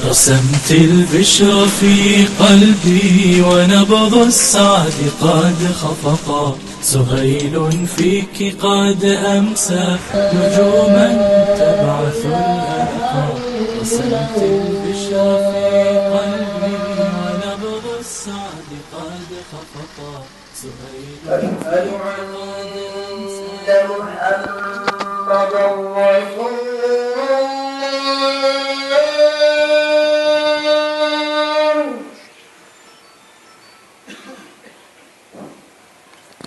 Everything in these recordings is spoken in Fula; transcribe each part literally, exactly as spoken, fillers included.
رسمت البشرى في قلبي ونبض السعد قد خفقا. سهيل فيك قد أمسى نجوما تبعث الألقا. رسمت البشرى في قلبي ونبض السعد قد خفقا.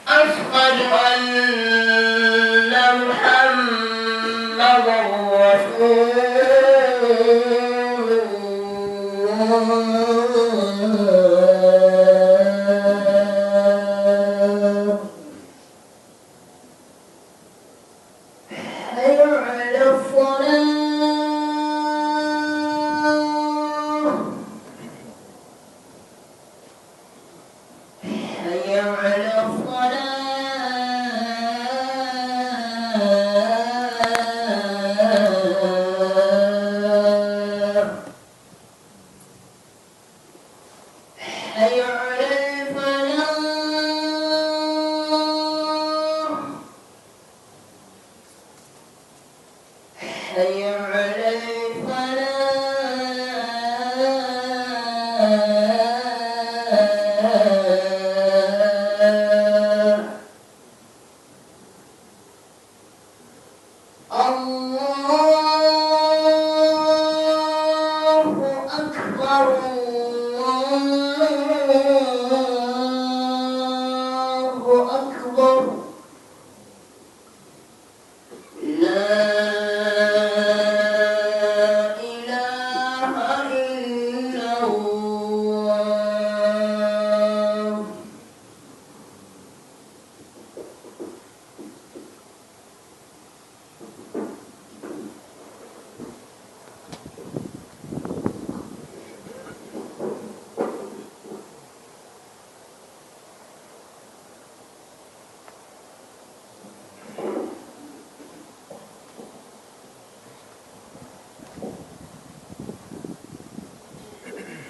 أشهد أن محمدا رسول الله. أشهد أن محمدا رسول الله. حي على الصلاة. حي على الصلاة. حي على الفلاح. حي على الفلاح. الله أكبر، الله أكبر. لا إله إلا الله.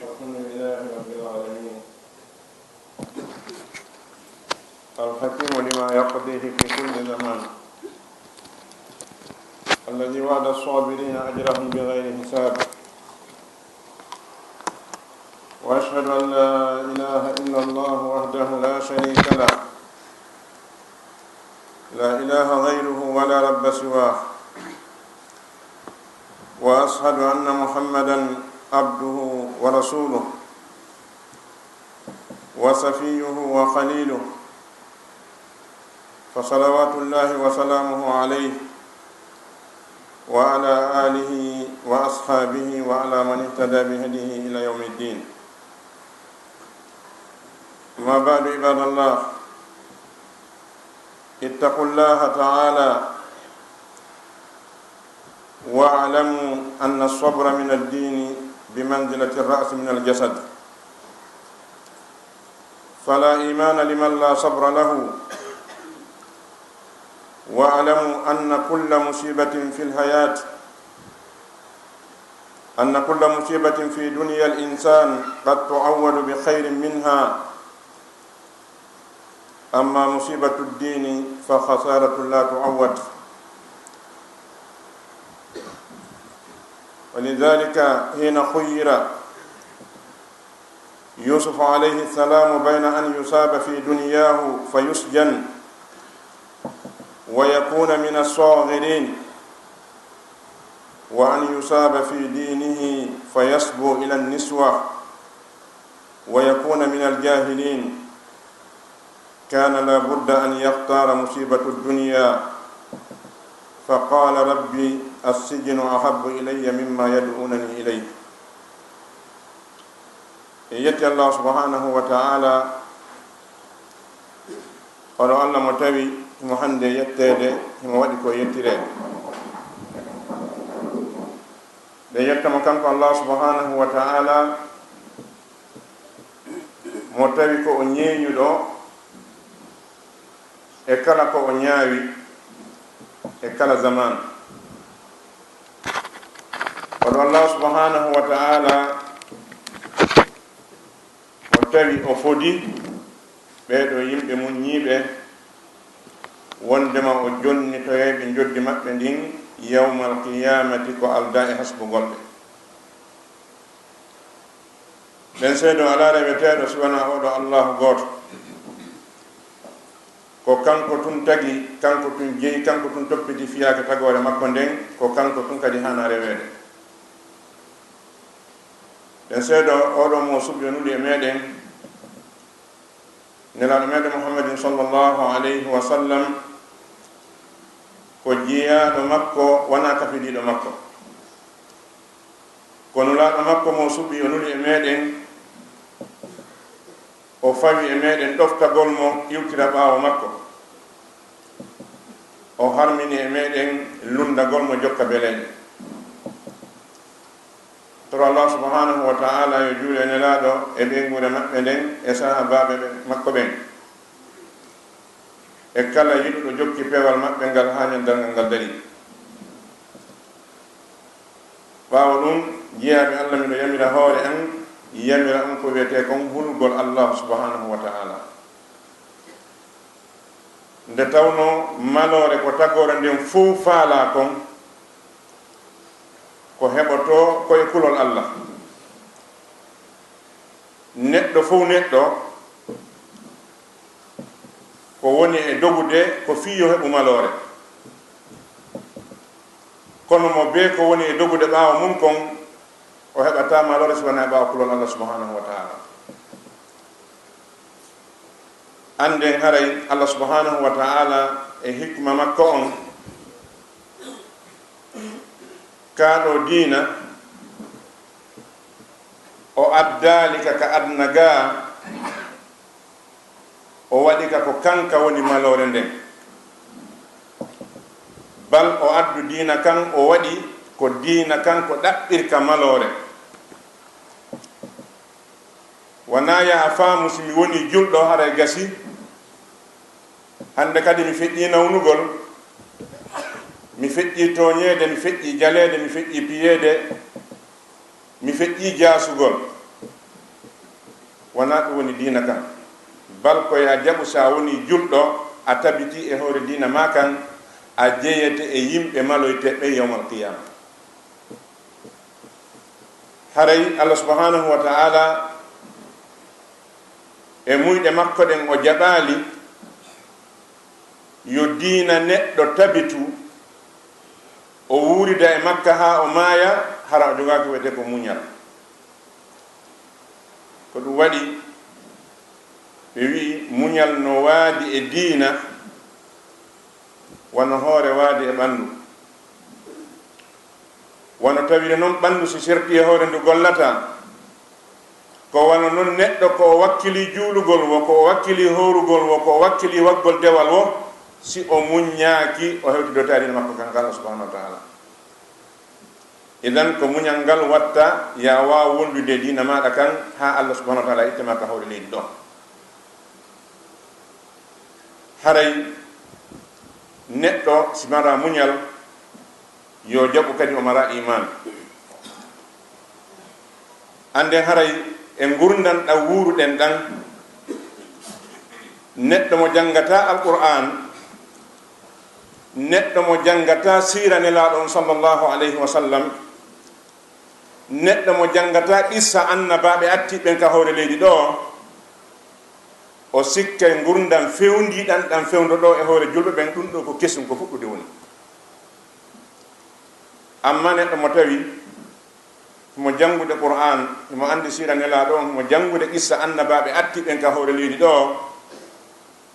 الحمد لله رب العالمين. الحكيم لما يقضيه في كل زمان. الذي وعد الصابرين أجرهم بغير حساب. وأشهد أن لا إله إلا الله وحده لا شريك له. لا إله غيره ولا رب سواه. وأشهد أن محمدا عبده ورسوله وصفيه وخليله، فصلوات الله وسلامه عليه وعلى آله وأصحابه وعلى من اهتدى بهديه إلى يوم الدين. أما بعد، عباد الله، اتقوا الله تعالى واعلموا أن الصبر من الدين بمنزلة الرأس من الجسد، فلا إيمان لمن لا صبر له. واعلموا أن كل مصيبة في الحياة، أن كل مصيبة في دنيا الإنسان قد تعوض بخير منها، أما مصيبة الدين فخسارة لا تعوض. ولذلك حين خير يوسف عليه السلام بين أن يصاب في دنياه فيسجن ويكون من الصاغرين، وأن يصاب في دينه فيصبو إلى النسوة ويكون من الجاهلين، كان لا بد أن يختار مصيبة الدنيا، فقال: رب السجن أحب إلي مما يدعونني إليه. En yetti Allah subhanahu wa ta'ala, oɗo Allah mo tawi himo hande yetteede, himo waɗi ko yettiree. Ɓe yetta mo kanko Allah subhanahu wa ta'ala, mo tawi ko o ñeeñuɗo e kala ko o ñaawi e kala zaman. Kono Allah subhanahu wa ta'ala o tawi o fodi ɓeeɗo yimɓe muññiiɓe, wondema o jonnitoyay ɓe njoddi maɓɓe ndin yawmal qiyamati ko alda e hasbugol ɓe. Ɓen seedo alaa reweteeɗo si wanaa oɗo Allahu gooto. Ko kanko tun tagi, kanko tun jeyi, kanko tun toppiti fiyaake tagoore makko nden, ko kanko tun kadi haana reweede. Ɓen seedo oɗo mo suɓi o nuli e meɗen, Nelaaɗo meɗen Muhammadin sallallahu alayhi wa sallam, ko jiyaaɗo makko, wanaa kafidiiɗo makko. Ko nulaaɗo makko mo suɓi o nuli e meɗen, o fawi e meɗen ɗoftagol mo iwtira ɓaawo makko. O harmini e meɗen lunndagol mo jokka beleeɗe. Toro Allah subhanahu wa ta'ala yo juule Nelaaɗo e ɓeynguure maɓɓe nden e sahabaaɓe ɓe, makko ɓen. E kala yiɗuɗo jokki peewal maɓɓe ngal haa ñandal ngal ngal darii. Ɓaawo ɗun, jiyaaɓe Allah, miɗo yamira hoore an, yamira on ko wi'etee kon hulugol Allah subhanahu wa ta'ala. Nde tawnoo maloore ko tagoore nden fow faalaa kon, ko heɓotoo ko e kulol Allah. Neɗɗo fow neɗɗo, ko woni e dogude ko fii yo heɓu maloore. Kono mo bee ko woni e dogude ɓaawo mun kon, o heɓataa maloore si wanaa e ɓaawo kulol Allah subhanahu wa ta'ala. Annden haray Allah subhanahu wa ta'ala e hikma makko on, kaa ɗoo diina, o addaali ka ka aduna gaa, o waɗi ka ko kanka woni maloore nden. Bal o addu diina kan, o waɗi ko diina kan ko ɗaɓɓirka maloore. Wanaa yaha faamu si mi wonii julɗo haray gasi. Hannde kadi mi feƴƴii nawnugol, mi feƴƴii tooñeede, mi feƴƴii jaleede, mi feƴƴii piyeede, mi feƴƴii jaasugol. Wanaa ɗun woni diina kan. Bal ko yo a jaɓu si a wonii julɗo, a tabitii e hoore diina maa kan, a jeyete e yimɓe maloyteeɓe yawmal qiyaama. Haray Allah subhanahu wa ta'ala e muyɗe makko ɗen o jaɓaali yo diina neɗɗo tabitu, o wuurida e makka haa o maaya, hara o jogaaki wiyetee ko muñal. Ko ɗun waɗi ɓe wi'i muñal no waadi e diina, wano hoore waadi e ɓanndu. Wano tawiri non ɓanndu si sertii e hoore ndu gollataa, ko wano non neɗɗo ko o wakkilii juulugol woo, ko o wakkilii hoorugol woo, ko o wakkilii waggol dewal woo, si o muññaaki o hewtidotaali e makko kanko Allah subhanahu wa ta'ala. Idan ko muñal ngal watta yo a waaw wondude e diina maaɗa kan haa Allah subhanahu wa ta'ala itta ma ka hoore leydi ɗoo. Haray neɗɗo si maraa muñal, yo jaɓu kadi o maraa iimaan. Annden haray e ngurndan ɗan wuuruɗen ɗan, neɗɗo mo janngataa Alqur'aan, neɗɗo mo janngataa siira Nelaaɗo on sallallahu alayhi wa sallam, neɗɗo mo janngataa qissa annabaaɓe attii ɓen ka hoore leydi ɗoo, o sikkay ngurndan fewndiiɗan ɗan fewndo ɗoo e hoore julɓe ɓen, ɗun ɗoo ko kesun, ko fuɗɗude woni. Amma neɗɗo mo tawi himo janngude Qur'aan, himo anndi siira Nelaaɗo on, himo janngude qissa annabaaɓe attii ɓen ka hoore leydi ɗoo,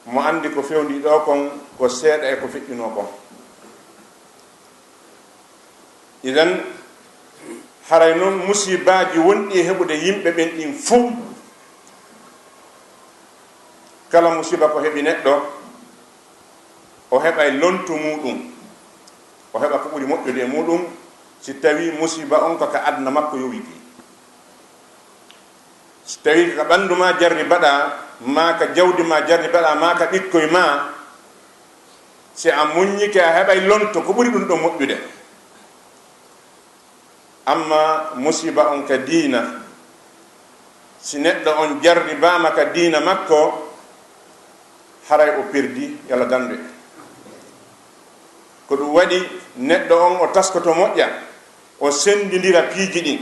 mo anndi ko fewndii ɗoo kon ko seeɗa e ko feƴƴunoo kon. Idan, haray non musiibaaji wonɗi e heɓude yimɓe ɓen ɗin fow, kala musiiba ko heɓi neɗɗo, o heɓay lontu muuɗum, o heɓa ko ɓuri moƴƴude e muuɗum, si tawii musiiba on ko ka aduna makko yowiti. Si tawii ko ka ɓanndu maa jarri baɗaa, maa ka jawdi maa jarri baɗaa, maa ka ɓikkoy maa, si a muññike, a heɓay lonto ko ɓuri ɗum ɗon moƴƴude. Amma musiba on ka diina, si neɗɗo on jarribaama ka diina makko, haray o perdi, yalla dande. Ko ɗum waɗi neɗɗo on o taskoto moƴƴa, o senndindira piiji ɗin,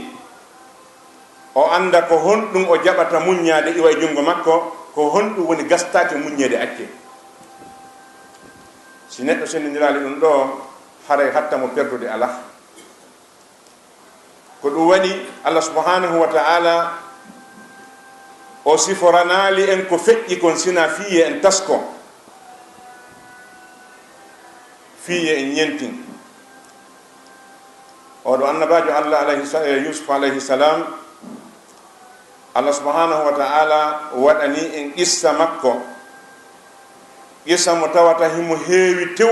o annda ko honɗum o jaɓata muññaade iwa e junngo makko, ko honɗum woni gastaake muññeede acce. Si neɗɗo senndindiraali ɗum ɗoo, haray hatta mo perdude alaa. Ko ɗum waɗi Allah subhanahu wa ta'ala o siforanaali en ko feƴƴi kon sina fii en tasko, fii en ñentin. Oɗo annabaajo Allah alayhi sa-, eh, Yusuf alayhi salam, Allah subhanahu wa ta'ala waɗani en qissa makko. Qissa mo tawata himo heewi tew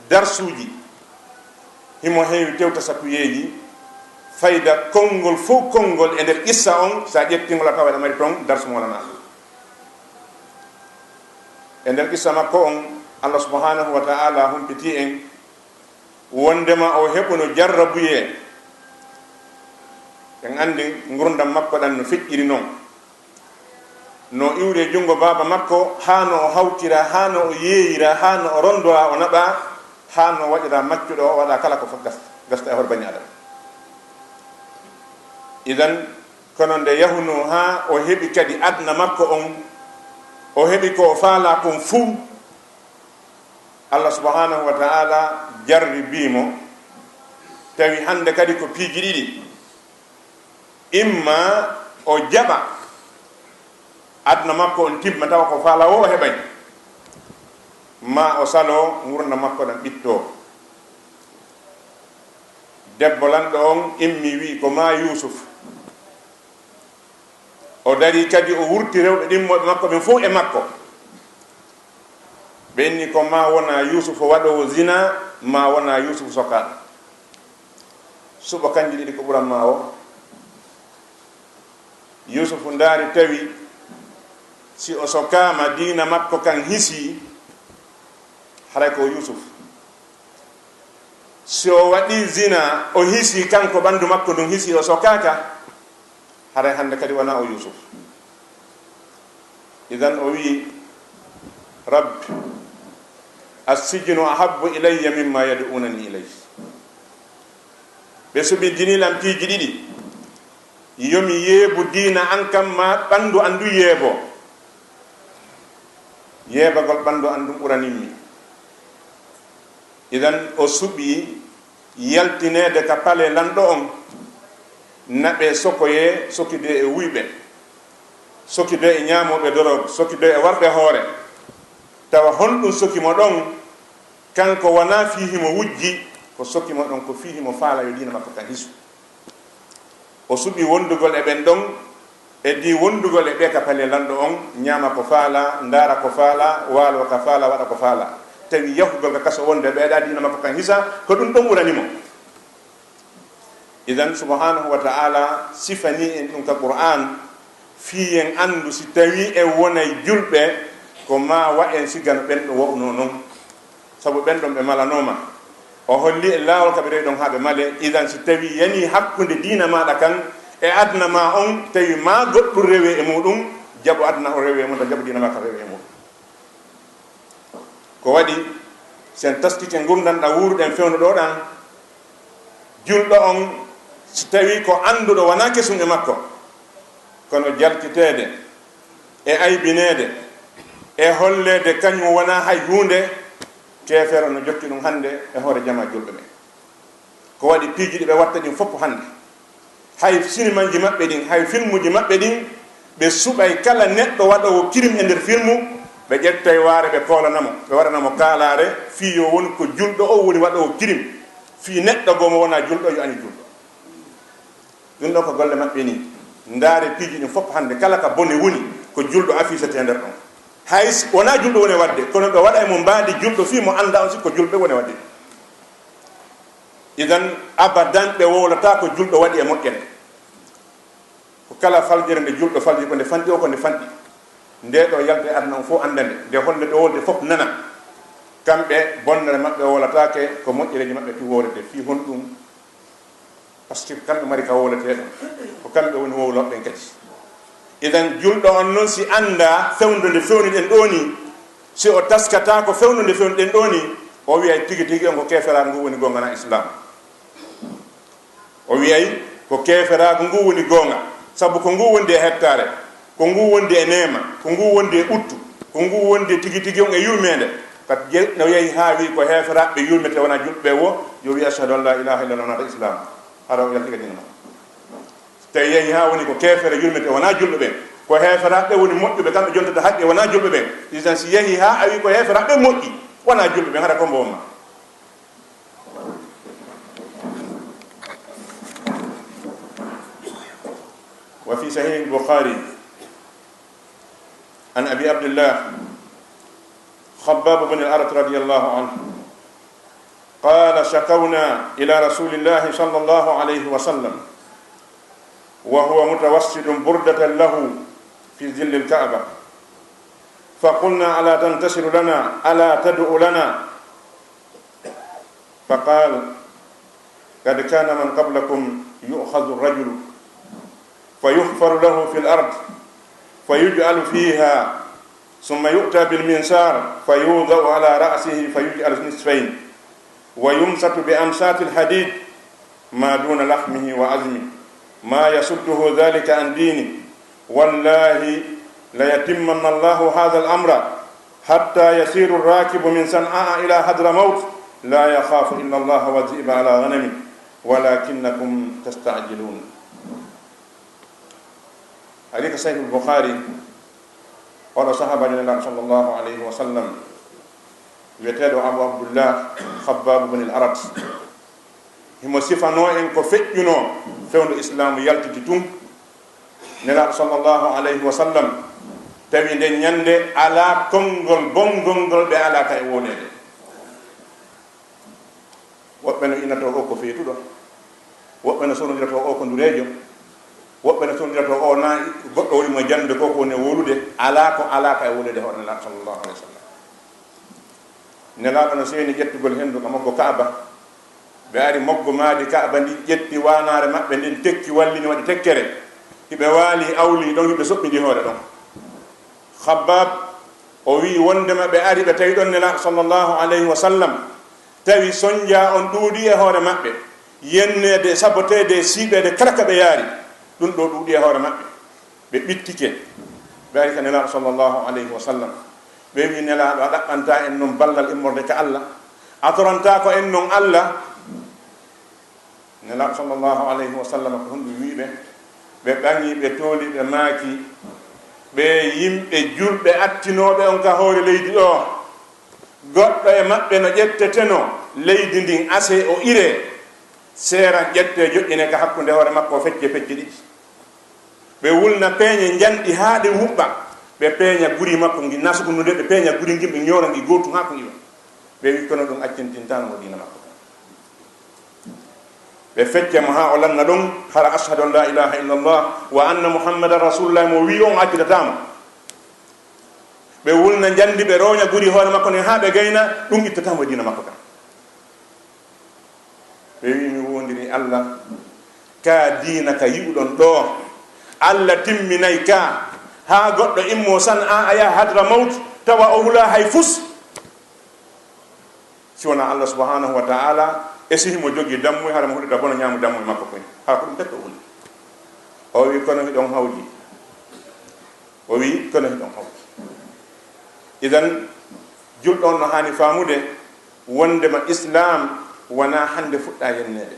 darsuuji. Himo heewi tew tasakuyeeji. Fayda konngol fow konngol e nder qissa on, sa ƴetti ngol a tawa aɗa mari ton darsu mo walanaa. E nder qissa makko on, Allah subhanahu wa ta'ala humpiti en wondema o heɓuno jarrabuyee. En anndi ngurndam makko ɗan no feƴƴiri non. No iwri e junngo baaba makko, haa no o hawtira, haa no o yeeyira, haa no o ronndora, o naɓa, haa no o waɗira maccuɗo, o waɗa kala ko fof gas-, gasta e hoore bani Adama. Idan, kono nde yahunoo haa o heɓi kadi aduna makko on, o heɓi ko o faalaa kon fuu, Allah subhanahu wa ta'ala jarribii mo, tawi hannde kadi ko piiji ɗiɗi. Imma o jaɓa aduna makko on timma tawa ko faalaa woo o heɓay, maa o saloo ngurndan makko ɗan ɓittoo. Debbo lanɗo on immi wi'i ko maa Yuusuf. O darii kadi o wurti rewɓe ɗimmoɓe makko ɓen fow e makko. Ɓe inni ko maa wona Yuusufu waɗoowo zina, maa wona Yuusufu sokaaɗo. Suɓo kanji ɗiɗi ko ɓuran maa o. Yuusufu ndaari tawi si o sokaama diina makko kan hisii, haray ko Yuusufu. Si o waɗii zina, o hisii kanko ɓandu makko ndun hisii o sokaaka, haray hannde kadi wonaa o Yuusuf. Idan o wi'i, "Rabbi, as-sijnu ahabbu ilayya mimma yad'unani ilayhi." Ɓe suɓindini lan piiji ɗiɗi. Yo mi yeebu diina an kan maa ɓandu an du yeebo. Yeebagol ɓandu an dun ɓuranimmi. Idan o suɓii yaltineede ka palee lanɗo on, naɓee sokoyee, sokidee e wuyɓe, sokidee e ñaamooɓe dorog, sokidee e warɓe hoore. Tawa honɗun soki mo ɗon? Kanko wonaa fii himo wujji, ko soki mo ɗon ko fii himo faalaa yo diina makko kan hisu. O suɓii wondugol e ɓen ɗon, e di wondugol e ɓe ka palee lanɗo on, ñaama ko faalaa, ndaara ko faalaa, waaloo ka faalaa, waɗa ko faalaa. Tawi yahugol ka kaso wonde ɓeyɗaa diina makko kan hisa, ko ɗun ɗon ɓurani mo. Idan, subhanahu wa ta'ala sifanii en ɗun ka Qur'an, fii en anndu si tawii en wonay julɓe, ko maa wa en siga no ɓen ɗon wa'unoo non. Sabu ɓen ɗon ɓe malanooma. O holli en laawol ka ɓe rewi ɗon haa ɓe malee. Idan, si tawii yanii hakkunde diina maaɗa kan e aduna maa on, tawi maa goɗɗun rewee e muuɗun, jaɓu aduna on rewee e muuɗun, jaɓu diina maa kan rewee e muuɗun. Ko waɗi, si en taskike ngurndan ɗan wuuruɗen fewndo ɗoo ɗan, julɗo on, si tawii ko annduɗo wonaa kesun e makko, kono jalkiteede, e aybineede, e holleede kañum wonaa hay huunde, keefeero no jokki ɗun hannde e hoore jamaa julɓe ɓen. Ko waɗi piiji ɗi ɓe watta ɗin fof hannde. Hay sinimanji maɓɓe ɗin, hay filmuji maɓɓe ɗin, ɓe suɓay kala neɗɗo waɗoowo kirim e nder filmu, ɓe ƴettay waare ɓe koolana mo, ɓe waɗana mo kaalaare, fii yo won ko julɗo o woni waɗoowo kirim, fii neɗɗo goo mo wonaa julɗo yo añu julɗo. Ɗun ɗoo ko golle maɓɓe nii. Ndaare piiji ɗin fof hannde, kala ka bone woni, ko julɗo afiisete e nder ɗon. Hay s-, wonaa julɗo woni e waɗde, kono ɓe waɗay mo mbaadi julɗo fii mo annda on si ko julɓe woni e waɗde. Idan, abadan ɓe wowlataa ko julɗo waɗi e moƴƴere. Ko kala faljere nde julɗo falji, ko nde fanɗi o, ko nde fanɗi. Nde ɗoo yalta e aduna on fof annda nde, nde holde ɗo wolde fof nana. Kamɓe, bonnere maɓɓe wowlataake, ko moƴƴereeji maɓɓe tun wowlete. Fii honɗun? Parce que kamɓe mari ka wowletee ɗon, ko kamɓe woni wowlooɓe ɓen kadi. Idan, julɗo on non, si anndaa fewndo nde fewniɗen ɗoo nii, si o taskataa ko fewndo nde fewniɗen ɗoo nii, o wi'ay tigi tigi on ko keeferaagu ngu woni goonga, na Islaam. O wi'ay ko keeferaagu ngu woni goonga, sabu ko ngu wondi e hettaare, ko ngu wondi e neema, ko ngu wondi e ɓuttu, ko ngu wondi e tigi tigi on e yurmeende. Kat je-, no yahi haa wi'i ko heeferaaɓe yurmetee wonaa julɓe ɓe wo, yo wi'e ashhadu an laa ilaaha illallah, naata Islaam. Hara o yalti ka diina makko. Tawi yahi haa woni ko keefere yurmetee wonaa julɓe ɓen, ko heeferaaɓe woni moƴƴuɓe, kamɓe jontata haqqe wonaa julɓe ɓen. Idan si yahi haa a wi'i ko heeferaaɓe moƴƴi, wonaa julɓe ɓen, hara ko mbo ma. وفي صحيح البخاري عن أبي عبد الله خباب بن الأرت رضي الله عنه قال: شكونا إلى رسول الله صلى الله عليه وسلم وهو متوسد بردة له في ظل الكعبة، فقلنا: ألا تنتصر لنا؟ ألا تدعو لنا؟ فقال: قد كان من قبلكم يؤخذ الرجل فيحفر له في الأرض فيجعل فيها ثم يؤتى بالمنشار فيوضع على رأسه فيجعل نصفين ويمشط بأمشاط الحديد ما دون لحمه وعظمه ما يصده ذلك عن دينه. والله ليتمن الله هذا الأمر حتى يصير الراكب من صنعاء إلى حضرموت لا يخاف إلا الله والذئب على غنمه ولكنكم تستعجلون. Ari ka Sahihul Bukhari, oɗo sahaaba Nelaaɗo sallallahu alayhi wa sallam, wiyeteeɗo Abu Abdullah Khabbab ibn al-Arat, himo sifanoo en ko feƴƴunoo fewndo Islaamu yaltiti tun. Nelaaɗo sallallahu alayhi wa sallam tawi nden ñannde alaa konngol bonngol ngol ɓe alaaka e wowleede. Woɓɓe no inatoo o ko feetuɗo, woɓɓe no sonondiratoo o ko ndureejo, woɓɓe no sonondiratoo o na goɗɗo woni mo e jannde ko, ko woni e wowlude, alaa ko alaaka e wowleede hoore Nelaaɗo sallallahu alayhi wa sallam. Nelaaɗo no seeni ƴettugol henndu ka maggo Kaaba. Ɓe ari maggo maadi Kaaba ndi, ƴetti waanaare maɓɓe ndin, tekki, wallini, waɗi tekkere. Hiɓe waali, awli ɗon, hiɓe soɓɓindi hoore ɗon. Khabbab o wi'i wondema ɓe ari, ɓe tawi ɗon Nelaaɗo sallallahu alayhi wa sallam, tawi sonja on ɗuuɗi e hoore maɓɓe, yenneede, saboteede, siiɓeede kala ka ɓe yaari, ɗum ɗo ɗuuɗi e hoore maɓɓe. Ɓe ɓittike, ɓe ari ka Nelaaɗo sallallahu alayhi wa sallam. Ɓe wi'i, Nelaaɗo, a ɗaɓɓantaa en non ballal immorde ka Allah? A torantaako en non Allah? Nelaaɗo sallallahu alayhi wa sallam ko honɗum wi'i ɓe? Ɓe ɓaŋi, ɓe tooli, ɓe maaki, ɓe yimɓe julɓe attinooɓe on ka hoore leydi ɗo, goɗɗo e maɓɓe no ƴetteteno leydi ndin, asee o iree, seeran ƴettee joƴƴinee ka hakkunde hoore makko, o fecce pecce ɗiɗi. Ɓe wulna peeñe njanɗi haa ɗe wuɓɓa, ɓe peeña guri makko ngi nasgundude, ɓe peeña guri ngin, ɓe ñoora ngi gootum haa ko iwa. Ɓe wi kono ɗum accintintaano mo diina makko kan. Ɓe fecca mo haa o lanna ɗon, hara ashhadu an la ilaha illallah wa anna muhammadan rasulullah mo wi on accitataama. Ɓe wulna njanɗi, ɓe rooña guri hoore makko nden haa ɓe gayna, ɗum ittataamo diina makko kan. Ɓe wi, mi wondiri Allah, ka diina ka yi'uɗon ɗo, Allah timminay ka, haa goɗɗo immo San'a a yaha Hadramawt, tawa o hula hay fus. Si wonaa Allah subhanahu wa ta'ala, e si himo jogii dammuye, hara mo hulata bono ñaamu dammuye makko koy. Hara ko ɗum tan o huli. O wi, kono hiɗon hawji. O wi, kono hiɗon hawji. Idan, julɗo on no haani faamude wondema Islaam wonaa hannde fuɗɗaa yenneede.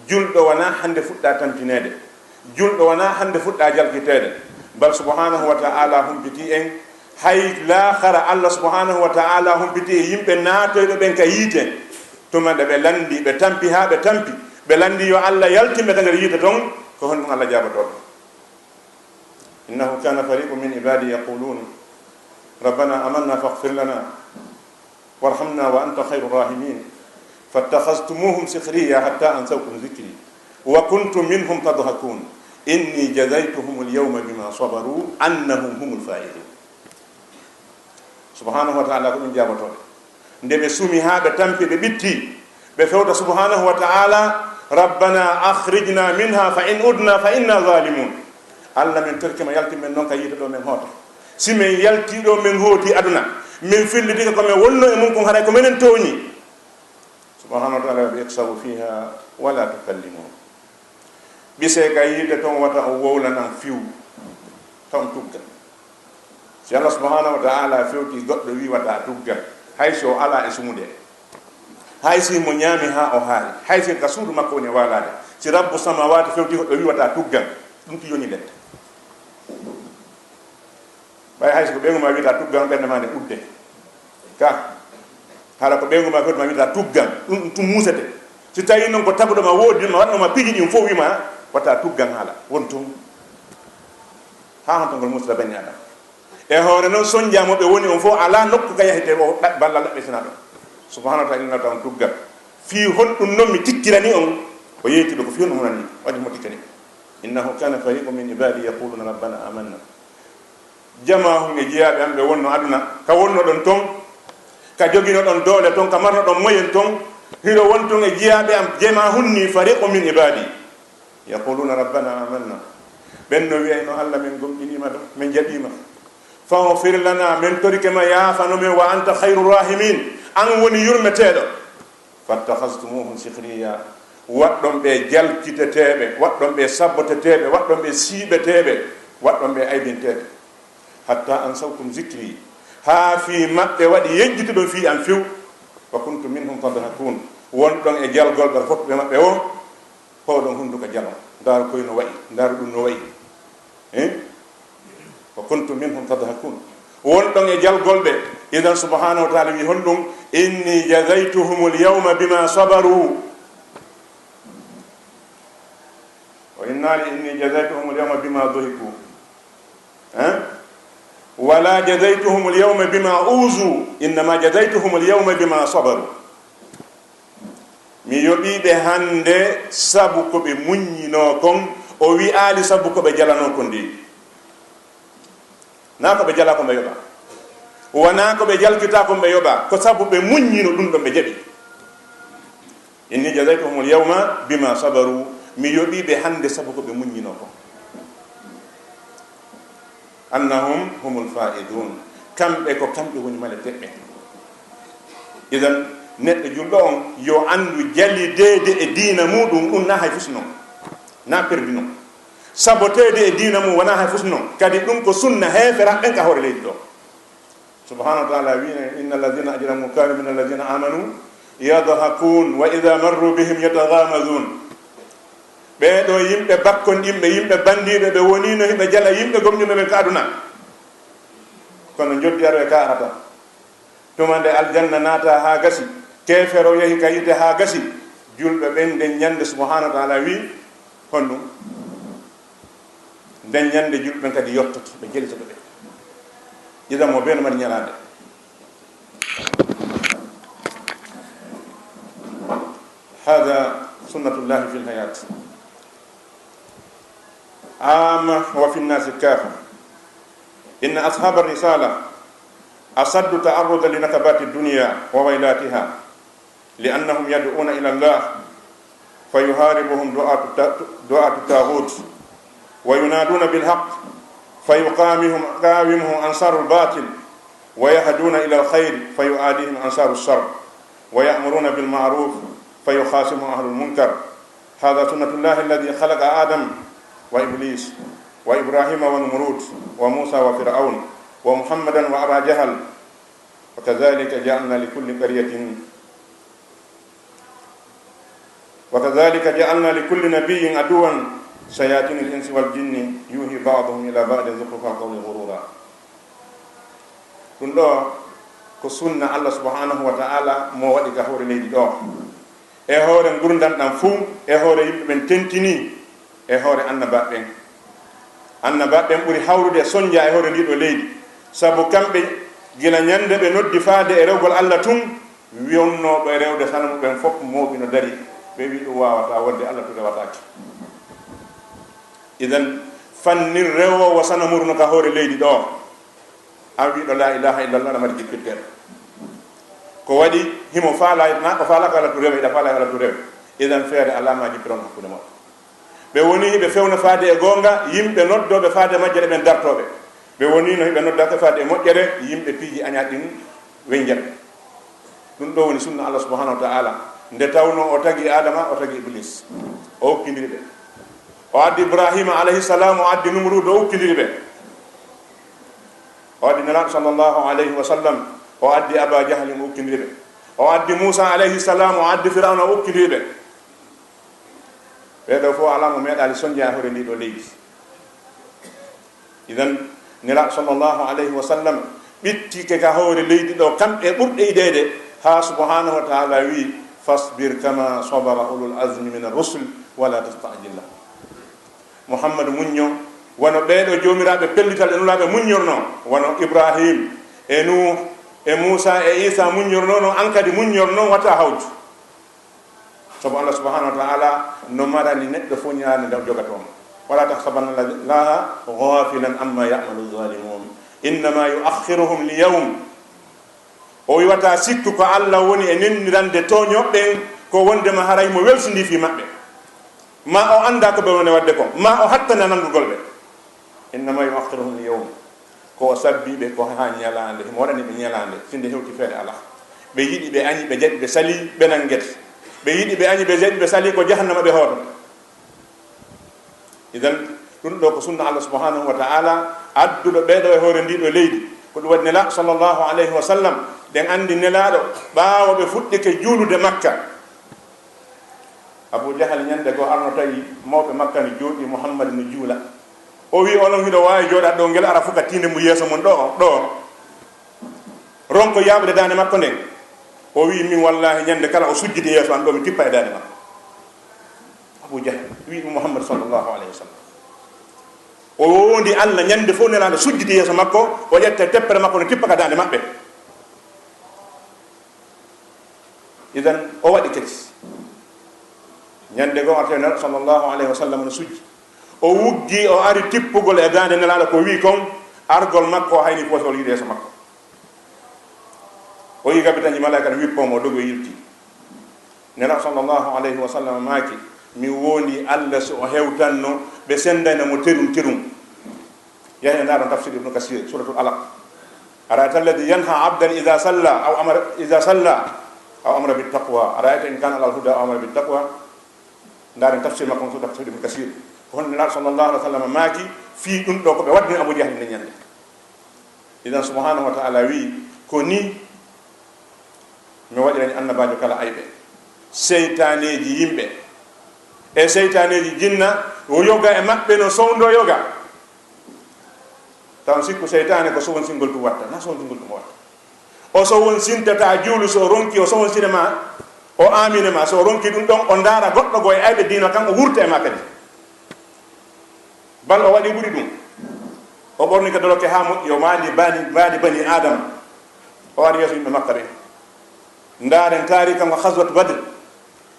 Julɗo wonaa hannde fuɗɗaa tampineede. Julɗo wonaa hannde fuɗɗaa jalkiteede. Bal subhanahu wa ta'ala humpitii en. Hay laakara Allah subhanahu wa ta'ala humpitii e yimɓe naatoyɓe ɓen ka yiite. Tuma nde ɓe lanndii, ɓe tampi haa ɓe tampi. Ɓe lanndii yo Allah yaltin ɓe daga yiite ton, ko honɗum Allah jaabotoo ɓe? إنه كان فريق من عبادي يقولون ربنا آمنا فاغفر لنا وارحمنا وأنت خير الراحمين فاتخذتموهم سخريا حتى أنسوكم ذكري وكنتم منهم تضحكون إني جزيتهم اليوم بما صبروا أنهم هم الفائزون. Subhanahu wa ta'ala ko ɗum jaabotoo ɓe. Nde ɓe sumi haa ɓe tampi, ɓe ɓitti, ɓe fewta subhanahu wa ta'ala, Rabbana akhrijna minha fa in udna fa inna zalimun. Allah, min torike ma, yaltin men non ka yiite ɗo men hoota. Si men yalti ɗo men hooti aduna, men fillitike ko men wonno e mun kon, haray ko menen tooñi. Subhanahu wa ta'ala bi, ikhsa'u fiha wa la tukallimun. Ɓisee ka yiite ton, wata on wowlanan fiw. Ton tugga. Si Allah subhanahu wa ta'ala fewti goɗɗo, wi wata tugga, hay si o ala e sumude, hay si mo ñaami ha o haari, hay si ka suudu makko woni walaade, si Rabbu samawati fewti goɗɗo, wi wata tugga, ɗum ti yoni lette. Ɓay hay si ko ɓeyngu ma wiyata tugga, ɓernde ma nde udde. Ka, hala ko ɓeyngu ma fewti ma wiyata tugga, ɗum, ɗum musete. Si tawi non ko taguɗo ma woodi, ma waɗno ma piiji ɗin fof, wima wata tugga, hala won tun. Ha honto ngol musata bani Adam. E hoore non, sonja mo ɓe woni on fof, ala nokku ka yahete o ɗa-, ballal ɗaɓɓe sina ɗon. Subhanahu wa ta'ala, innata on tugga. Fii honɗum non mi tikkirani on? O yeeti ɗo ko fii honɗum wonani, waɗi mo tikkani. Innahu kana fariqun min ibadi yaquluna rabbana amanna. Jamaahun e jiyaaɓe am ɓe wonno aduna, ka wonno ɗon ton, ka jogino ɗon doole ton, ka marno ɗon moyen ton, hiro won ton e jiyaaɓe am, jamaahun ni fariqun min ibadi. Yaquluna rabbana amanna. Ɓen no wi'ayno, Allah, men gomɗinima ɗum, men jaɓima. Faghfir lana, men torike ma, yaafano men, wa anta khayru rahimin, an woni yurmeteɗo. Fattakhaztumuhum sikhriya, waɗɗon ɓe jalkiteteɓe, waɗɗon ɓe sabboteteɓe, waɗɗon ɓe siiɓeteɓe, waɗɗon ɓe aybinteɓe. Hatta ansawkum zikri, haa fii maɓɓe waɗi yejjituɗon fii an few. Wa kuntum minhum tadhakun, wonɗon e jalgol ɓe fottuɓe maɓɓe o. Hooɗon hunnduko jalo, ndaaru koy no wa'i, ndaaru ɗum no wa'i. Eh? Wa kuntum minhum tadhakun. Wonɗon e jalgol ɓe. Idan subhanahu wa ta'ala wi honɗum? Inni jazaytuhumul yawma bima sabaru. O innaali inni jazaytuhumul yawma bima dhuhiku. Eh? Wala jazaytuhumul yawma bima uzu. Innama jazaytuhumul yawma bima sabaru. Mi yoɓii ɓe hannde sabu ko ɓe muññinoo kon, o wi'aali sabu ko ɓe jalanoo kon de. Naa ko ɓe jalaa kon ɓe yoɓaa. Wanaa ko ɓe jalkitaa kon ɓe yoɓaa. Ko sabu ɓe muññino ɗum ɗon ɓe jaɓi. Inni jazaytuhumul yawma bima sabaru. Mi yoɓii ɓe hannde sabu ko ɓe muññinoo kon. Annahum humul faizun. Kamɓe ko kamɓe woni maleteɓɓe. Idan, neɗɗo julɗo on yo anndu jalideede e diina muɗum, ɗum na hay fus non. Na perdi non. Saboteede e diina mum wona hay fus non. Kadi ɗum ko sunna heefera ɓen ka hoore leydi ɗo. Subhanahu wa ta'ala wi'no, inna alladhina ajramu kanu min alladhina amanu yadhakun wa idha marru bihim yataghamazun. Ɓee ɗoo yimɓe bakkonɗinɓe, yimɓe banndiiɓe, ɓe woniino hiɓe jala yimɓe gomɗinɓe ɓen ka aduna. Kono njoddi aroye ka arata. Tuma nde aljanna naata haa gasi, keefero yehi ka yiite haa gasi, julɓe ɓen nden ñannde subhanahu wa ta'ala wi, honɗum? Nden ñannde julɓe ɓen kadi yottoto, ɓe jelitoto ɓe. Idan mo bee no mari ñalaande. Hada sunnatullahi fil hayat. Amma wa fi nnasi kafa. Inna ashaba risala asaddu ta'arrudan li nakabati dunya wa waylatiha. لأنهم يدعون إلى الله فيحاربهم دعاة الت-، دعاة الطاغوت وينادون بالحق فيقاومهم، يقاومهم أنصار الباطل ويهدون إلى الخير فيعاديهم أنصار الشر ويأمرون بالمعروف فيخاصمهم أهل المنكر. هذا سنة الله الذي خلق آدم وإبليس وإبراهيم ونمرود وموسى وفرعون ومحمدا وأبا جهل. وكذلك جعلنا لكل قرية، وكذلك جعلنا لكل نبي عدوا شياطين الإنس والجن يوحي بعضهم إلى بعض زخرف القول غرورا. Ɗum ɗo ko sunna Allah subhanahu wa ta'ala mo waɗi ka hoore leydi ɗo. E hoore ngurndan ɗan fuu, e hoore yimɓe ɓen tentini, e hoore annabaaɓe ɓen. Annabaaɓe ɓen ɓuri hawrude e sonja e hoore ndii ɗoo leydi, sabu kamɓe, gila ñande ɓe noddi faade e rewgol Alla tun, wonnooɓe rewde sanamu ɓen fof mooɓi no dari, ɓe wi'i ɗum waawataa, wonde Alla tun rewataake. Idan, fannin rewoowo sanamu no ka hoore leydi ɗoo, an wi'uɗo laa ilaaha illallah, aɗa mari jippitteeɗo. Ko waɗi himo faalaa, na o faalaaka Alla tun rewe, hiɗa faalaa Alla tun rewe. Idan feere alaa ma jippiron hakkunde maɓɓe. Ɓe woni hiɓe fewna faade e goonga, yimɓe noddooɓe faade majjere ɓen dartooɓe. Ɓe woni no hiɓe noddata faade e moƴƴere, yimɓe piiji añaaɗi ɗin wenjaɓe. Ɗum ɗo woni sunna Allah subhanahu wa ta'ala. Nde tawno o tagi Adama, o tagi Iblis. O ukkindiri ɓe. O addi Ibrahima alayhi salam, o addi Numruud, o ukkindiri ɓe. O addi Nelaaɗo sallallahu alayhi wa sallam, o addi Aba Jahlin, o ukkindiri ɓe. O addi Muusa alayhi salam, o addi Firawna, o ukkindiri ɓe. Ɓee ɗoo fof alaa mo meeɗaali soñde e hoore ndii ɗoo leydi. Idan, Nelaaɗo sallallahu alayhi wa sallam ɓittike ka hoore leydi ɗoo, kamɓe ɓurɓe yiɗeede, haa subhanahu wa ta'ala wi: "Fasbir kama sabara ulul azmi min ar-rusul, wa la tasta'jil lahum." Muhammadu, muñño, wano ɓee ɗoo joomiraaɓe pellital e nulaaɓe muññornoo, wano Ibrahim e Nuh e Muusa e Isa muññornoo, no an kadi muññornoo, wata hawju. Sabu Allah subhanahu wa ta'ala no marani neɗɗo fof ñaande nde jogatoo mo. "Wala tahsabanna Allaha ghafilan amma ya'malu zalimun, innama yu'akhiruhum li yawm." O wi wata sikku ko Allah woni e nennirande tooñooɓe ɓen, ko wondema haray mo welsindii fii maɓɓe. Ma o annda ko ɓe woni waɗde kon, ma o hattana nanngugol ɓe. "Innama yu'akhiruhum li yawm." Ko o sabbii ɓe ko haa ñalaande, himo waɗani ɓe ñalaande, si nde hewti feere alaa. Ɓe yiɗi, ɓe añi, ɓe jaɓi, ɓe salii, ɓe nanngete. Ɓe yiɗi, ɓe añi, ɓe jaɓi, ɓe salii, ko jahannama ɓe hootata. Idan, ɗum ɗoo ko sunna Allah subhanahu wa ta'ala, adduɗo ɓee ɗoo e hoore ndii ɗoo leydi. Ko ɗum waɗi Nelaaɗo sallallahu alayhi wa sallam, ɗen anndi Nelaaɗo, ɓaawo ɓe fuɗɗike juulude Makka. Abu Jahal ñande goo arno tawi mawɓe Makka no jooɗii, Muhammad no juula. O wi: "Onon, hiɗo waawi jooɗaade ɗoo, ngel ara fuka tiinde mum yeeso mum ɗoo, ɗoo. Ronko yaaɓude daande makko nden." O wi: "Min, wallahi, ñande kala o sujjidi yeeso an ɗoo, mi tippa e daande makko." Abu Jahal wi ɗum Muhammad sallallahu alayhi wa sallam. O wondi Allah, ñande fof Nelaaɗo sujjidi yeeso makko, o ƴetta teppere makko, no tippa ka daande maɓɓe. Idan, o waɗi kadi. Ñande goo arti Nelaaɗo sallallahu alayhi wa sallam no sujji. O wuggi, o ari tippugol e daande Nelaaɗo, ko wi kon, argol makko, o hayni fof o yiide yeeso makko. O yi gabitanji malaa'ika no wippo mo, o dogi, o yilti. Nelaaɗo sallallahu alayhi wa sallam maaki: "Mi wondi Allah so o hewtanno, ɓe senndayna mo terum terum." Yahi ndaaron tafsir Ibnu Kasir, Suratul Alaq. "Ara'ayta alladhi yanha abdan idha salla aw amara, idha salla aw amara bit taqwa. Ara'ayta in kana alal huda aw amara bit taqwa." Ndaaren tafsir makko on, tafsir Ibnu Kasir. Ko honno Nelaaɗo sallallahu alayhi wa sallam maaki fii ɗum ɗoo ko ɓe waɗni Abu Jahli nde ñande. Idan subhanahu wa ta'ala wi: "Ko ni mi waɗirani annabaajo kala ayɓe, seytaaneeji yimɓe e seytaaneeji jinna, o yoga e maɓɓe no sowndo yoga." Taw on sikku seytaane ko sowoncingol ɗum watta? Na sowoncingol ɗum o watta. O sowoncintata juulu, so o ronki o sowoncine ma, o aamine ma, so o ronki ɗum ɗon, o ndaara goɗɗo goo e ayɓe diina kan, o wurta e ma kadi. Bal o waɗi ɓuri ɗum. O ɓorni ka doloke haa moƴƴi, o maandi bani, mbaadi bani Aadama. O ari yeeso yimɓe Makka ɓen. Ndaaren taariika ngo, Ghazwat Badr.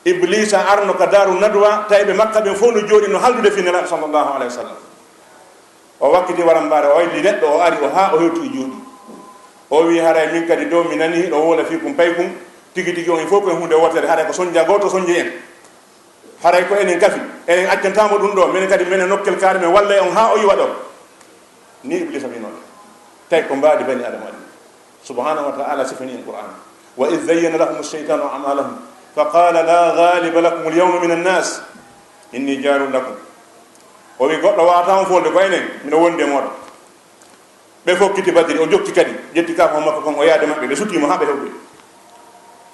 Ibliisa arno ka Daaru Nadwa, tawi ɓe Makka ɓen fof no jooɗi no haldude fii Nelaaɗo sallallahu alayhi wa sallam. O wakkiti warambaare, o wayli neɗɗo, o ari, o haa o hewti, o jooɗi. O wi: "Haray min kadi ɗoo mi nani hiɗo wowla fii kun paykun, tigi tigi on fof ko e huunde wootere, haray ko sonja gooto sonji en. Haray ko enen kafi, enen accantaa mo ɗum ɗoo, minen kadi minen nokkel kaari, men wallay on haa o iwa ɗoo." Ni Ibliisa wi'noo ɓe. Tawi ko mbaadi bani Aadama waɗi. Subhanahu wa ta'ala sifani en Qur'an: "Wa idh zayyana lahumu shaytanu a'malahum, fa qala la ghaliba lakum al-yawma min an-nas, inni jarun lakum." O wi: "Goɗɗo waawataa on foolde, ko enen, mino wondi e mooɗon." Ɓe fokkiti Badri, o jokki kadi, ƴetti kaafo makko kon, o yaade maɓɓe, ɓe sutii mo haa ɓe hewtoyi.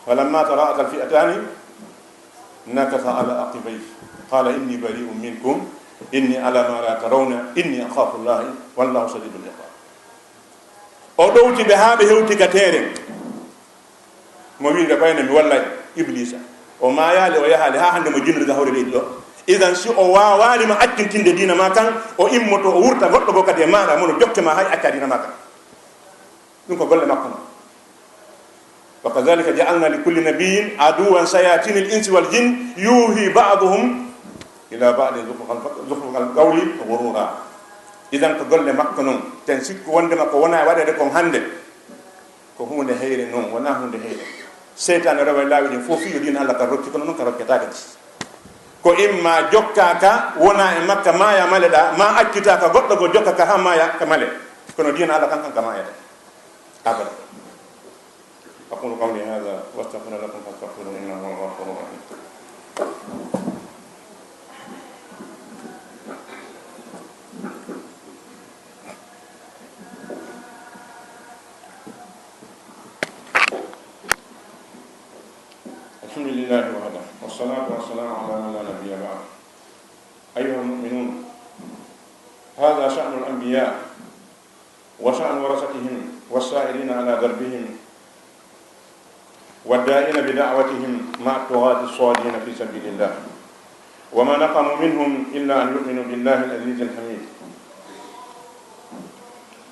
"Falamma tara'at al-fi'atani nakasa ala aqibayhi, qala inni bari'un minkum, inni ala ma la tarawna, inni akhafu Allah, wallahu shadidul iqab." O ɗowti ɓe haa ɓe hewti ka teeren. Mo wi'ude ko enen mi wallay Ibliisa. O maayaali, o yahaali haa hannde mo jinnirga hoore leydi ɗo. Idan si o waawaali ma accintinde diina ma kan, o immoto, o wurta goɗɗo goo kadi e maaɗa, mo no jokke ma hay acca diina ma kan. Ɗum ko golle makko non. "Wa kadhalika ja'alna li kulli nabiyyin aduwwan shayatinil insi wal jin yuhi ba'duhum ila ba'din zukhrufal qawli ghurura." Idan ko golle makko non. Ten sikku wondema ko wona e waɗeede kon hannde. Ko huunde heyre non, wonaa huunde heyre. Seytaane rewa e laawi ɗin fof, fii yo diina Allah kan rokki, kono noon ka rokketaake ɗi. Ko imma jokkaa ka, wona e makka, maaya maleɗaa, ma accita ka goɗɗo goo, jokka ka haa maaya ka male. Kono diina Allah kan, kan ka maayata. Abada. أقول قولي هذا وأستغفر لكم فاستغفروه إنه هو الغفور الرحيم. الحمد لله وحده، والصلاة والسلام على من لا نبي بعده. أيها المؤمنون، هذا شأن الأنبياء وشأن ورثتهم والسائرين على دربهم والداعين بدعوتهم مع الطغاة الصادين في سبيل الله، وما نقموا منهم إلا أن يؤمنوا بالله العزيز الحميد.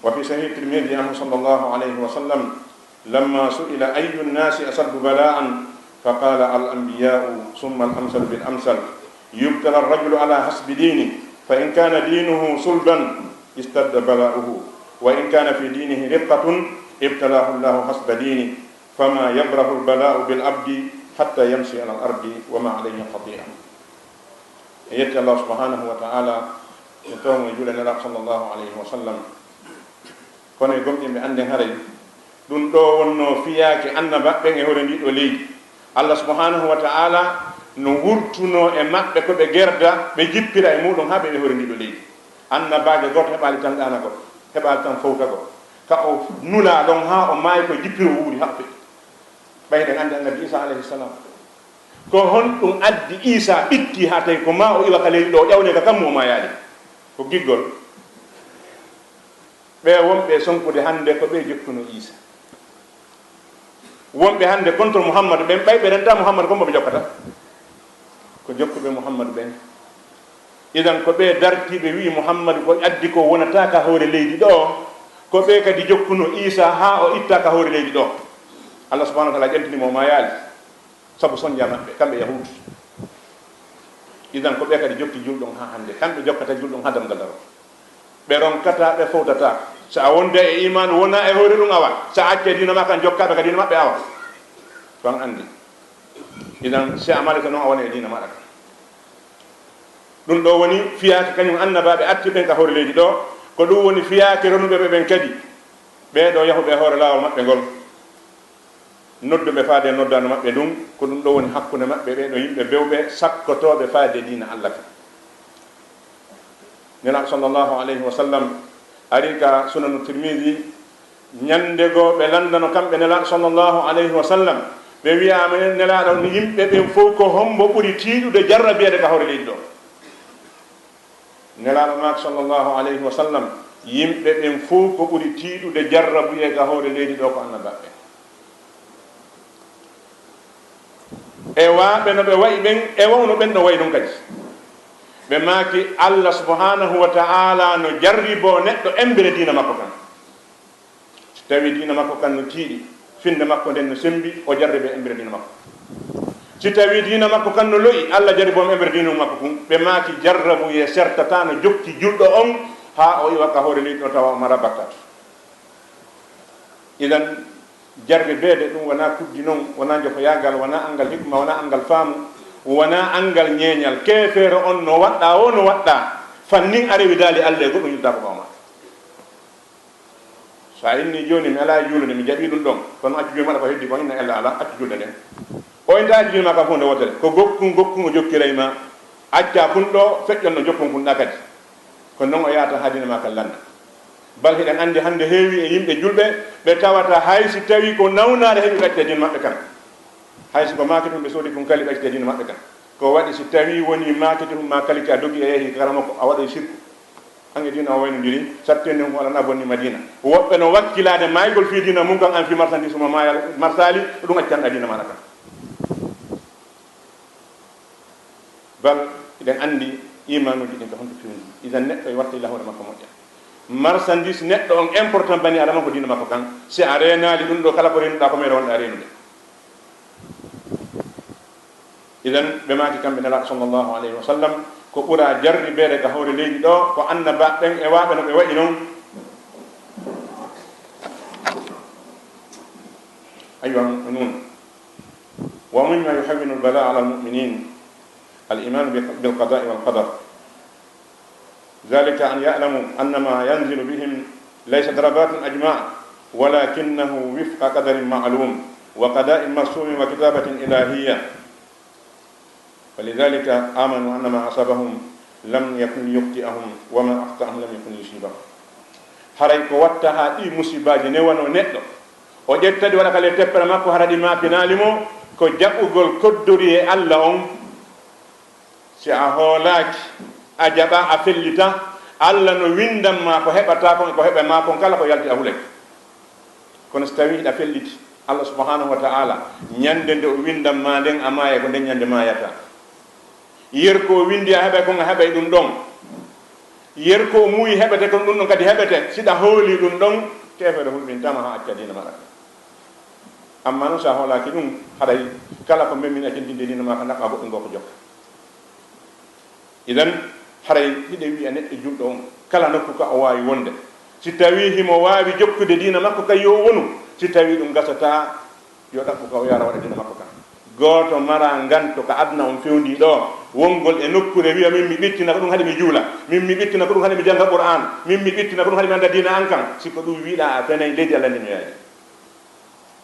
وفي صحيح الترمذي عنه صلى الله عليه وسلم، لما سئل أي الناس أشد بلاء، فقال: الأنبياء، ثم الأمثل بالأمثل، يبتلى الرجل على حسب دينه، فإن كان دينه صلبا اشتد بلاؤه، وإن كان في دينه رقة ابتلاه الله حسب دينه، فما يبرح البلاء بالعبد حتى يمشي على الأرض وما عليه خطيئة. En yetti Allah subhanahu wa ta'ala, en tawmo e juuɗe Nelaaɗo sallallahu alayhi wa sallam. Kono e gomɗinɓe, annden haray ɗum ɗoo wonnoo fiyaake annabaaɓe ɓen e hoore ndii ɗoo leydi. Allah subhanahu wa ta'ala no wurtunoo e maɓɓe ko ɓe gerda, ɓe jippira e muuɗum haa ɓe e hoore ndii ɗoo leydi. Annabaajo gooto heɓaali tan ɗaanagol, heɓaali tan fowtagol. Ka o nulaa ɗon haa o maayi, ko jippiro o wuuri haa o feƴƴi. Ɓay eɗen anndi annabi Iisaa alayhi salam. Ko honɗum addi Iisaa ɓitti haa tawi ko maa o iwa ka leydi ɗoo, o ƴawnee ka kammu, o maayaali? Ko giggol. Ɓee wonɓe e sonkude hannde ko ɓe jokkuno Iisaa. Wonɓe hannde contre Muhammadu ɓen, ɓay ɓe rentaa Muhammadu, ko mo ɓe jokkata? Ko jokkuɓe Muhammadu ɓen. Idan ko ɓe dartiiɓe, wi'i Muhammadu ko addi ko wonata ka hoore leydi ɗoo, ko ɓe kadi jokkuno Iisaa haa o itta ka hoore leydi ɗoo. Allah subhanahu wa ta'ala ƴentini mo, o maayaali. Sabu sonja maɓɓe, kamɓe Yahuudu. Idan ko ɓe kadi jokki julɗum haa hannde, kamɓe jokkata julɗum haa damgal daroo. Ɓe ronkataa, ɓe fowtataa. So a wonde e iimaanu, wona e hoore ɗum, awa. So a accee diina maa kan, jokkaaɓe ka diina maɓɓe, awa. Ko an anndi. Idan, si a malike noon, a wona e diina maaɗa kan. Ɗum ɗoo woni fiyaake kañum annabaaɓe artirɓe ɓen ka hoore leydi ɗoo. Ko ɗum woni fiyaake ronuɓe ɓe ɓen kadi. Ɓee ɗoo yahuɓe e hoore laawol maɓɓe ngol. Nodduɓe faade e noddaandu maɓɓe ndun, ko ɗum ɗoo woni hakkunde maɓɓe, ɓee ɗoo yimɓe bewɓe, sakkotooɓe faade diina Allah ka. Nelaaɗo sallallahu alayhi wa sallam ari ka Sunanu Tirmidi, ñande goo ɓe lanndano kamɓe Nelaaɗo sallallahu alayhi wa sallam, ɓe wi'a, "Minen Nelaaɗo, yimɓe ɓen fow ko hombo ɓuri tiiɗude jarrabeede ka hoore leydi ɗoo?" Nelaaɗo maaki sallallahu alayhi wa sallam, yimɓe ɓen fow ko ɓuri tiiɗude jarrabuyee ka hoore leydi ɗoo ko annabaaɓe ɓen. E waaɓe no ɓe wa'i ɓen, e wawno ɓen no wa'i non kadi. Ɓe maaki, Allah subhanahu wa ta'ala no jarriboo neɗɗo embere diina makko kan. Si tawii diina makko kan no tiiɗi, finnde makko nden no semmbi, o jarribee embere diina makko. Si tawii diina makko kan no lo'i, Allah jarriboo mo embere diina makko kun. Ɓe maaki, jarrabuyee sertataa no jokki julɗo on haa o iwa ka hoore leydi ɗoo tawa o maraa bakkaatu. Idan, jarribeede ɗum wonaa kuddi non, wonaa jofoyaagal, wonaa anngal hikma, wonaa anngal faamu, wonaa anngal ñeeñal. Keefeero on no waɗɗaa, o no waɗɗaa, fannin a rewi daali Allah e goɗɗum yiddaako ɓaawo maa. So a inni jooni, "Mi alaa e juulude, mi jaɓii ɗum ɗon, kono accu jooni mi waɗa ko heddi kon, inna ella alaa, accu julde nden." O inta accu juulde maa kan fof nde wootere. Ko gokkun, gokkun o jokkiray ma, accaa kun ɗoo, feƴƴon no jokkon kun ɗaa kadi. Ko non o yahata haa diina maa kan lannda. Bal hiɗen anndi hannde heewi e yimɓe julɓe, ɓe tawata hay si tawii ko nawnaare heɓi ɓe accita diina maɓɓe kan. Hay si ko maakiti hun ɓe soodi kun kali ɓe accita diina maɓɓe kan. Ko waɗi si tawii wonii maakiti hun maa kali ki a dogi a yehi karamoko, a waɗoyi sirku. An e diina o waynondiri, satteende hun ko alana bonni ma diina. Woɓɓe no wakkilaade maygol fii diina mun kan, an fii marchandise mo maayal, marsaali, ko ɗum accanɗaa diina maaɗa kan. Bal, eɗen anndi iimaanuuji ɗin ko honto fewndi. Idan neɗɗo e watta ila hoore makko moƴƴa. Marchandise neɗɗo on important bani adama ko diina makko kan. Si a reenaali ɗum ɗoo, kala ko reenuɗaa ko meere wonɗaa reenude. Idan ɓe maaki kamɓe Nelaaɗo sallallahu alayhi wa sallam, ko ɓura jarribeede ka hoore leydi ɗoo, ko annabaaɓe ɓen e waaɓe no ɓe wa'i non. Aywa, ɗum ومما يهون البلاء على المؤمنين الإيمان بالقضاء والقدر، ذلك أن يعلموا أن ما ينزل بهم ليس ضربات أجماع، ولكنه وفق قدر معلوم وقضاء مرسوم وكتابة إلهية، فلذلك آمنوا أن ما أصابهم لم يكن ليخطئهم وما أخطأهم لم يكن ليصيبهم. Haray ko watta haa ɗi musibaaji newano neɗɗo, o ƴetta ɗi waɗa ka ley teppere makko, hara ɗi maapinaali mo, ko jaɓugol koddori e Alla on. Si a hoolaaki, a jaɓa, a fellita, Alla no winndan ma ko heɓataa kon e ko heɓay ma kon kala, ko yalti a hulay. Kono si tawii hiɗa felliti, Alla subhanahu wa ta'ala, ñande nde o winndan ma nden, a maayay, ko nden ñande maayataa. Yer ko o winndi a heɓay kon, a heɓay ɗum ɗon. Yer ko o muuyi heɓete kon, ɗum ɗon kadi heɓete. Si ɗa hooli ɗum ɗon, keefeero hulɓintaama haa acca diina maaɗa. Amma non, si a hoolaaki ɗum, haray kala ko memmin a jentinde diina maa ka, ɗaɓɓa goɗɗum goo ko jokka. Idan, haray hiɗen wi'a neɗɗo julɗo on, kala nokku ka o waawi wonde, si tawii himo waawi jokkude diina makko kan, yo o wonu. Si tawii ɗum gasataa, yo ɗaɓɓu ka o yaara waɗa diina makko kan. Gooto maraa nganto ka aduna on fewndii ɗoo, wongol e nokkuure wi'a, "Min mi ɓittina ko ɗum haɗi mi juula, min mi ɓittina ko ɗum haɗi mi jannga Qur'aan, min mi ɓittina ko ɗum haɗi mi annda diina an kan." Si ko ɗum wi'ɗaa, a fenay, leydi Alla ndin no yaaji.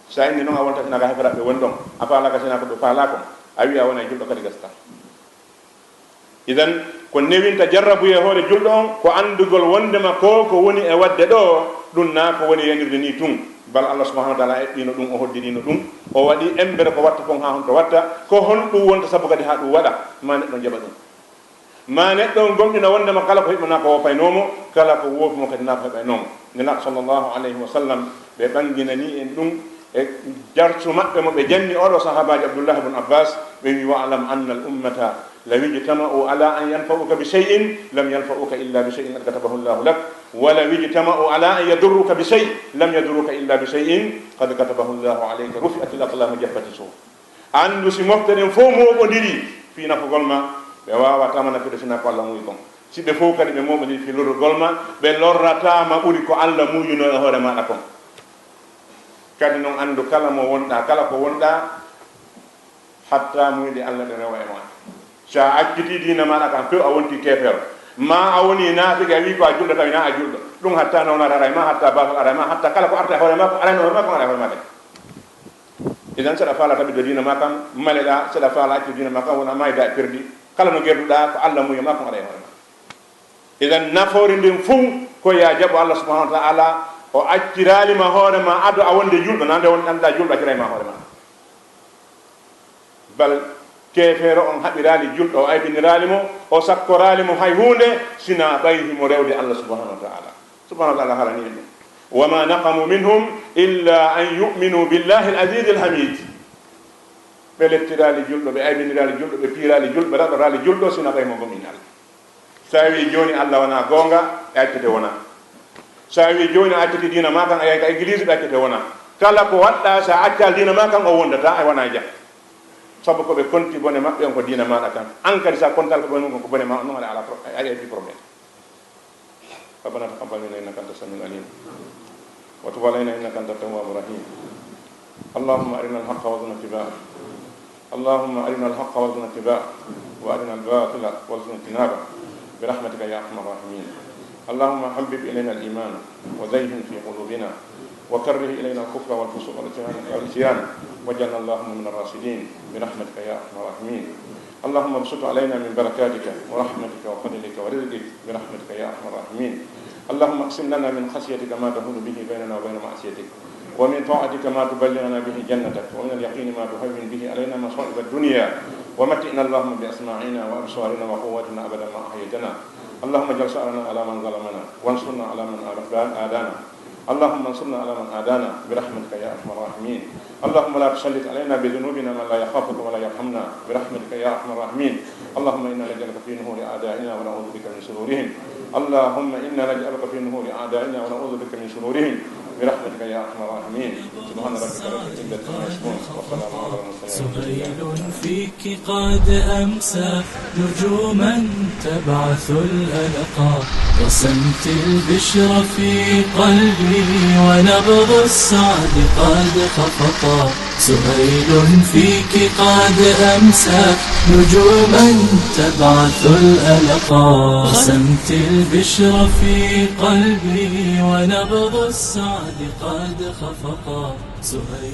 Sa inni non, a wonta sina ka heferaaɓe woni ɗon, a faalaaka sina ko ɓe faalaa kon, a wi'a a wonay julɗo kadi, gasataa. Idan, ko newinta jarrabuyee hoore julɗo on, ko anndugol wonndema ko ko woni e waɗde ɗoo, ɗum naa ko woni e yanirde nii tun. Bal Alla subhanahu wa ta'ala eɓɓiino ɗum, o hoddirino ɗum, o waɗi embere ko watta kon haa honto watta, ko honɗum wonta sabu kadi haa ɗum waɗa, ma neɗɗo on jaɓa ɗum. Ma neɗɗo on gomɗina wonndema kala ko heɓi mo naa ko woopaynoo mo, kala ko woopi mo kadi naa ko heɓaynoo mo. Nelaaɗo sallallahu alayhi wa sallam, ɓe ɓanginanii en ɗum e darsu maɓɓe mo ɓe janni, oɗo sahaabaajo Abdullah ibn Abbas, ɓe wi, "Wa'lam anna al-ummata law ijtama'u ala an yanfa'uka bi shay'in lam yanfa'uka illa bi shay'in qad katabahu Allahu lak, wa law ijtama'u ala an yadurruka bi shay'in lam yadurruka illa bi shay'in qad katabahu Allahu alayka, rufi'atil aqlamu jaffati suhuf." Anndu si mofte ɗen fow mooɓondirii fii nafugol ma, ɓe waawataa ma nafude sinaa ko Alla muuyi kon. Si ɓe fow kadi ɓe mooɓondirii fii lorrugol ma, ɓe lorrataa ma ɓuri ko Alla muuyunoo e hoore maaɗa kon. Kadi non anndu kala mo wonɗaa, kala ko wonɗaa, hatta muuyɗe Alla ɗe rewa e maa. Si a accitii diina maaɗa kan few, a wontii keefeero. Maa a wonii naafiqi, a wii ko a julɗo, tawi naa a julɗo. Ɗum hatta nawnaare ara e maa, hatta baasal ara e maa, hatta kala ko arta e hoore maa, ko arano hoore maa, ko ara e hoore maa kadi. Idan, si aɗa faalaa taɓitde diina maa kan, maleɗaa, si aɗa faalaa accude diina maa kan, wona maaydaa e perdi. Kala no gerduɗaa, ko Alla muuyi maa kon ara e hoore maa. Idan, nafoore nden fow ko yo a jaɓu Alla subhanahu wa ta'ala, o acciraali ma hoore maa ado a wonde julɗo, naa nde wonɗaa julɗo acciraali ma hoore maa. Bal keefeero on haɓiraali julɗo, o aybiniraali mo, o sakkoraali mo hay huunde, sinaa ɓay himo rewde Alla subhanahu wa ta'ala. Subhanahu wa ta'ala haalanii en ɗum. "Wa ma naqamu minhum illa an yu'minu billahi al-aziz al-hamid." Ɓe lettiraali julɗo, ɓe aybiniraali julɗo, ɓe piiraali julɗo, ɓe raɗoraali julɗo, sinaa ɓay mo gomɗini Alla. Sa wii jooni Alla wonaa goonga, ɓe accete wonaa. Sa wii jooni a accete diina maa kan, a yahi ka église, ɓe accete wonaa. Kala ko waɗɗaa, sa accaali diina maa kan, o wondataa, a wonaa e jam. Sabu ko ɓe konti bone maɓɓe on ko diina maaɗa kan. An kadi sa kontaali ko bone mum kon ko bone maa on, non aɗa alaa pro-, aɗa heɓi problème. ربنا تقبل منا إنك أنت السميع العليم وتب علينا إنك أنت التواب الرحيم. اللهم أرنا الحق وارزقنا اتباعه. اللهم أرنا الحق وارزقنا اتباعه وأرنا الباطل وارزقنا اجتنابه برحمتك يا أرحم الراحمين. اللهم حبب إلينا الإيمان وزينه في قلوبنا وكره إلينا الكفر والفسوق والعصيان واجعلنا اللهم من الراشدين برحمتك يا أرحم الراحمين. اللهم ابسط علينا من بركاتك ورحمتك وفضلك ورزقك برحمتك يا أرحم الراحمين. اللهم اقسم لنا من خشيتك ما تحول به بيننا وبين معصيتك، ومن طاعتك ما تبلغنا به جنتك، ومن اليقين ما تهون به علينا مصائب الدنيا، ومتعنا اللهم بأسماعنا وأبصارنا وقوتنا أبدا ما أحييتنا. اللهم اجعل ثأرنا على من ظلمنا، وانصرنا على من عادانا. اللهم انصرنا على من عادانا برحمتك يا أرحم الراحمين. اللهم لا تسلط علينا بذنوبنا من لا يخافك ولا يرحمنا برحمتك يا أرحم الراحمين. اللهم إنا نجعلك في نحور أعدائنا ونعوذ بك من شرورهم. اللهم إنا نجعلك في نحور أعدائنا ونعوذ بك من شرورهم. برحمتك يا أرحم الراحمين. سبحان ربك رب العزة عما يصفون، وسلام على المرسلين. سهيل فيك قد أمسى نجوما تبعث الألقا، رسمت البشرى في قلبي ونبض السعد قد خفقا. سهيل فيك قد أمسى نجوما تبعث الألقا، رسمت البشرى في قلبي ونبض السعد قد خفقا. سهيل